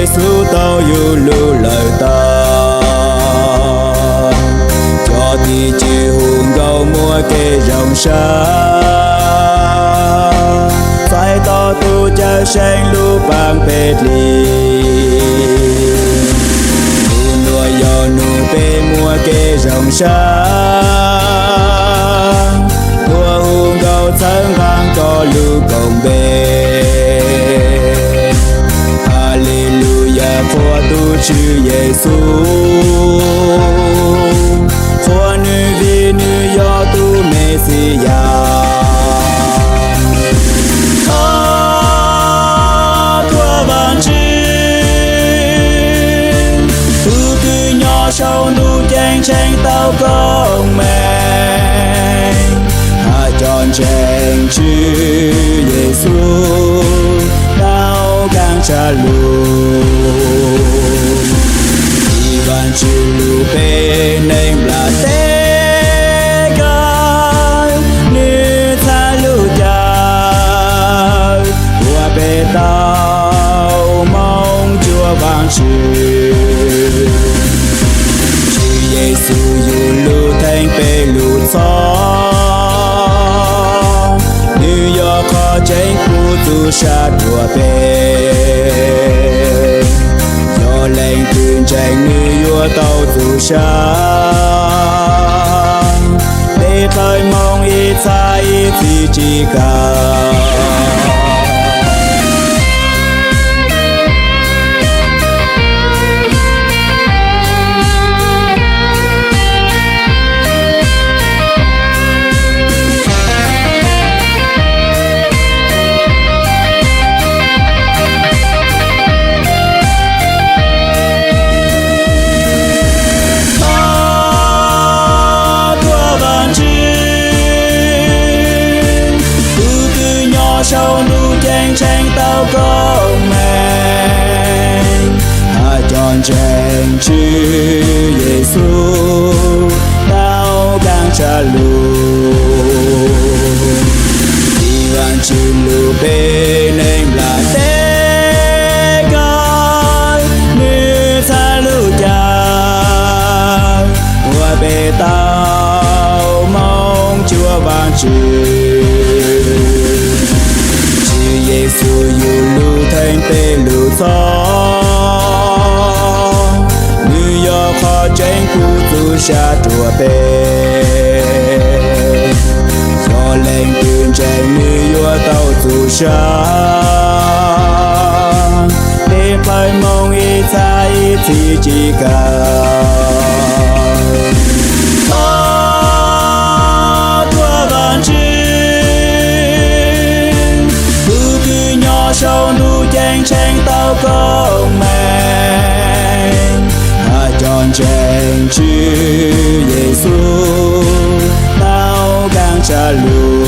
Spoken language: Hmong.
Yexus tau yug lug lawm tau, cov tim cwm hu nkauj muaj kev zoo sab, txais tos tus Cawmseej lub paab peb dlig. Nub nuav yog nub peb muaj kev zoo sab, tuaj hu nkauj txhawb nqaa koj lub koob npe. Haleluyas, qhuas tus Tswv Yexus, qhuas nwg vim nwg yog tus Mexiyas. Thov tuaj Vaajtswv, tug kws nyob sau ntuj ceeb tsheej tau koob meej, has cov ntseeg Tswv Yexus tau kaaj tshaj lug. Vim Vaajtswv lug peb neeg nplaj teb kawg, nwg txhaj lug caw ua peb tau moog cuag Vaajtswv. Tswv Yexus yug lug theej peb lug txhoj, nwg yog qhov tseeb kuj txuj sa ruam peb. Yog leej twg ntseeg nwg yuav tau txuj sa, peb qawg moog ib txha ib txhis tsi kawg. Thov tuaj Vaajtswv, tug kws nyob sau ntuj ceeb tsheej tau koob meej, has cov ntseeg Tswv Yexus tau kaaj tshaj lug. Vim Vaajtswv lug peb neeg nplaj teb kawg, nwg txhaj lug caw ua peb tau moog cuag Vaajtswv. Tswv Yexus yug lug theej peb lug txhoj, nwg yog qhov tseeb kuj txuj sa ruam peb. Yog leej twg ntseeg nwg yuav tau txuj sa, peb qawg moog ib txha ib txhis tsi kawg. Thov tuaj Vaajtswv, tug kws nyob sau ntuj ceeb tsheej tau koob meej, has cov ntseeg Tswv Yexus tau kaaj tshaj lug.